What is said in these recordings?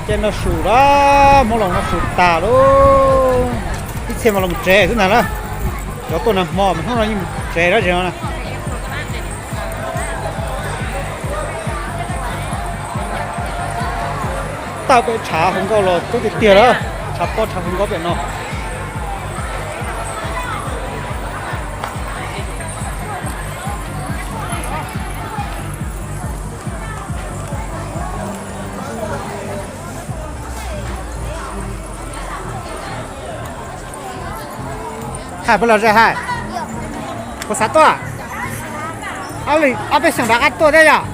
Ces noj su lawm, Hmoob los noj su tas lawm. Ib txhia mas los tsev xwb ntag na. Cov tuaj nag hmo mas hnub no yeej tsev dab tsi no na. Tawm pem tshav hauv nkauj los tub tiag tiag lawm, tshav pob tshav hauv nkauj pem no. Hais puas los ze hais? Puas xav tuaj? Ob peb xyoos rov qab tuaj thiab yom?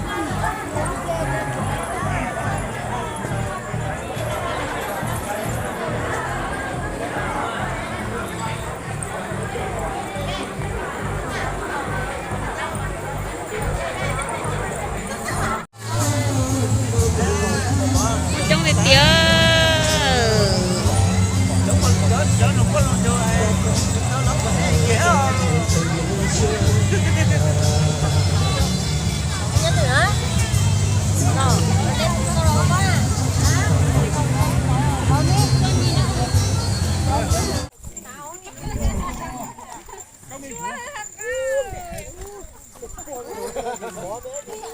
Coob tiag tiag.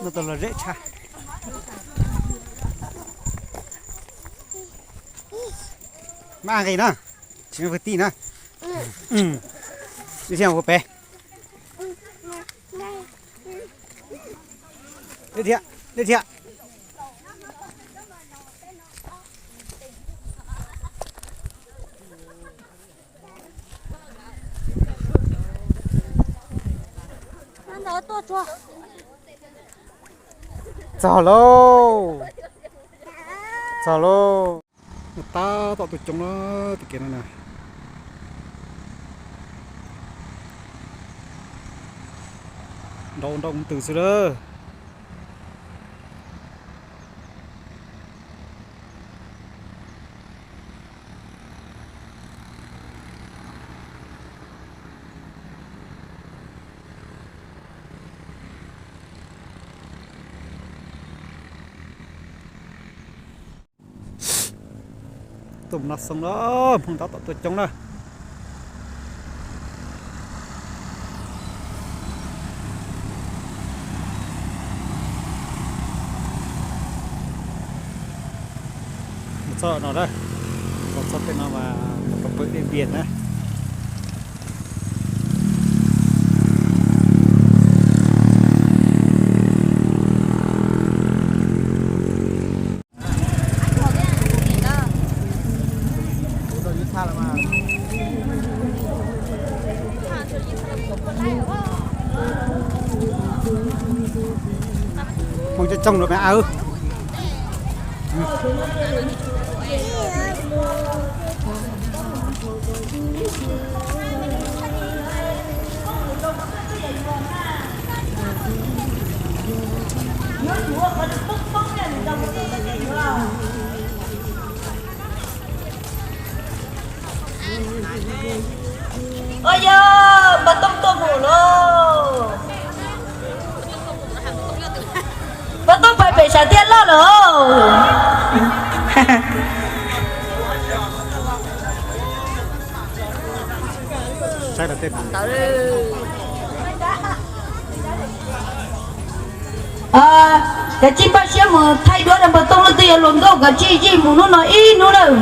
No tau los zeb tshaj. Maj nqis na, tsis muaj kwv tij na. Ib txhia ua pem. Deb thiab, deb thiab. Txog lauj, txog lauj. Tab tom tuaj coob na, tej kev no na. Nrau nrau tus xwb lawm. Tuaj mus noj xoo na, Hmoob tab tom tuaj coob na. Mus txog no na, mus txog tej no mas mus rau pem Dej Npias na. Hmoob coob coob lawm mas. Ua yog npawg Tooj tuaj mus lauj. Npawg Tooj pais pem sam thiaj loj lawm. Kav tsij npaj siab mus thaij duab rau npawg Tooj lub twb yuav luas nkauj, kav tsij zij mus hnub no ib hnub nawb.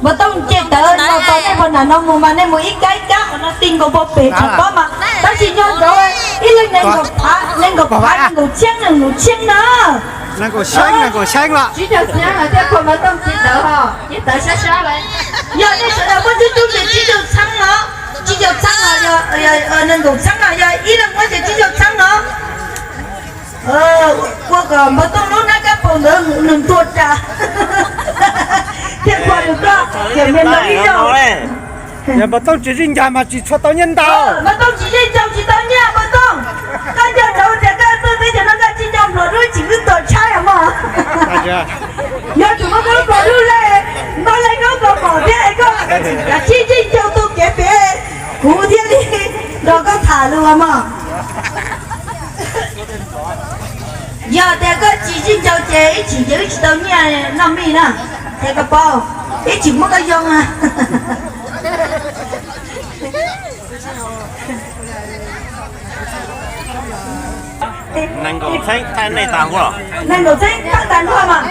Npawg Tooj nce tawv no tos nej puas nam no mus mas nej mus ib kab ib kab qhov no ti nkaus puag pem tshav pob mas, tab sis nco ntsoov ib leeg nees nkaum phav, nees nkaum phav, nees nkaum txhiab, nees nkaum txhiab na. Tsib caug txhiab no thiaj kho npawg Tooj nce tawv ho, nce tawv sab sab lawm. Yog nej sawv daws muaj ntsuj ntsuj ces tsib caug txhiab no, tsib caug txhiab no, nees nkaum txhiab no, yog ib leeg muaj ces tsib caug txhiab no. Ua kom npawg Tooj lub nab kab paus ntawd nws ntuag ras thiaj kho nws koj cem me ntau ib zaug. Yog npawg Tooj tsis zij ncaig mas tsis tshua tau nyiaj ntau. Npawg Tooj tsis zij ncaug tsis tau nyiaj npawg Tooj. Koj nco ntsoov tias koj tuaj teb chaws no koj tsis nco nplog dub tsis wb tuag tshaib os mog. Yog tsis muaj koj nplog dub le, npaj le koj nplog pom thiab es koj kav tsij zij ncaug taug kev pem kuv thiaj li nrog koj tham lus os mog. Yog tias koj tsis sib ncaus ces ib chim ces wb tsis tau nyiaj noj mij na. Qhia koj paub, ib chim muab koj yoo na. Nees nkaum txheeb thaj nej tag nkuaj. Nees nkaum txheeb thaj tag nkuaj mas.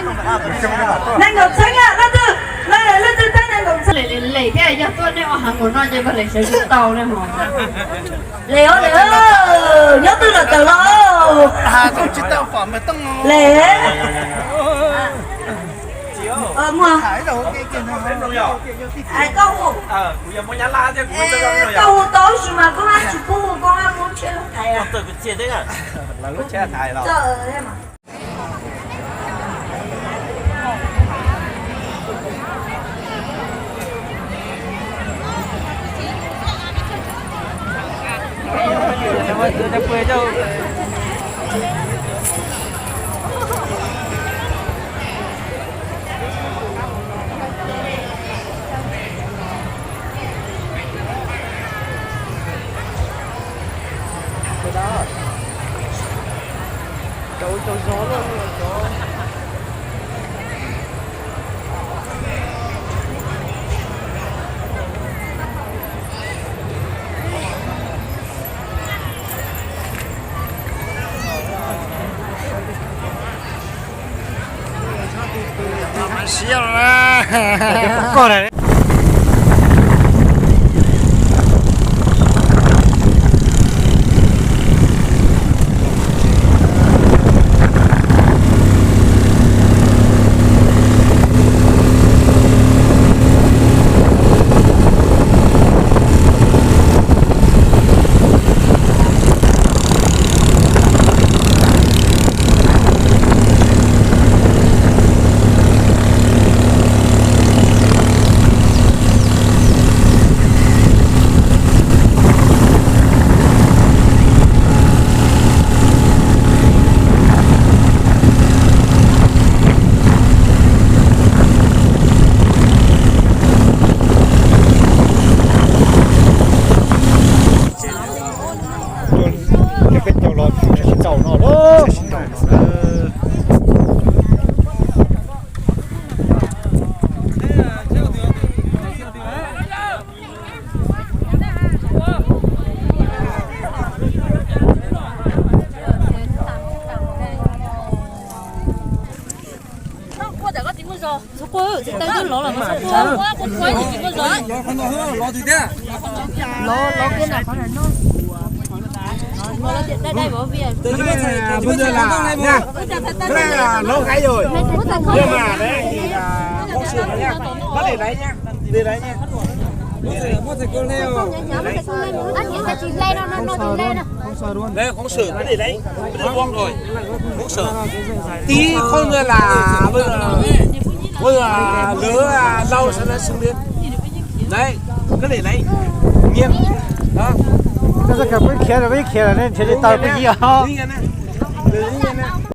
Nees nkaum txheeb leej twg, leej twg thaj nees nkaum txheeb. Lem thiab, yog tuaj nej ua heev npaum no ces koj lem sawv tsis tau li hos. Lem os, lem, nyob twg los tawm los. Lem. Muaj. Koj hu, koj hu tau sis mas koj hab tsis pub hu, koj hab muab tshiab lub thaiv. Siab los na. Peb caug los tsis tau no. Đấy, phóng sự cái gì đấy, cái gì quăng rồi. Phóng sự. Tí không nữa là bây giờ, bây giờ lứa à, lâu sẽ nói xưng đến. Đấy, cái gì đấy. Nghiêng. Đó. Nó sẽ gặp cái kia rồi, cái kia là nên thế đi tàu cái gì hả? Lý nghe nè. Lý nghe nè.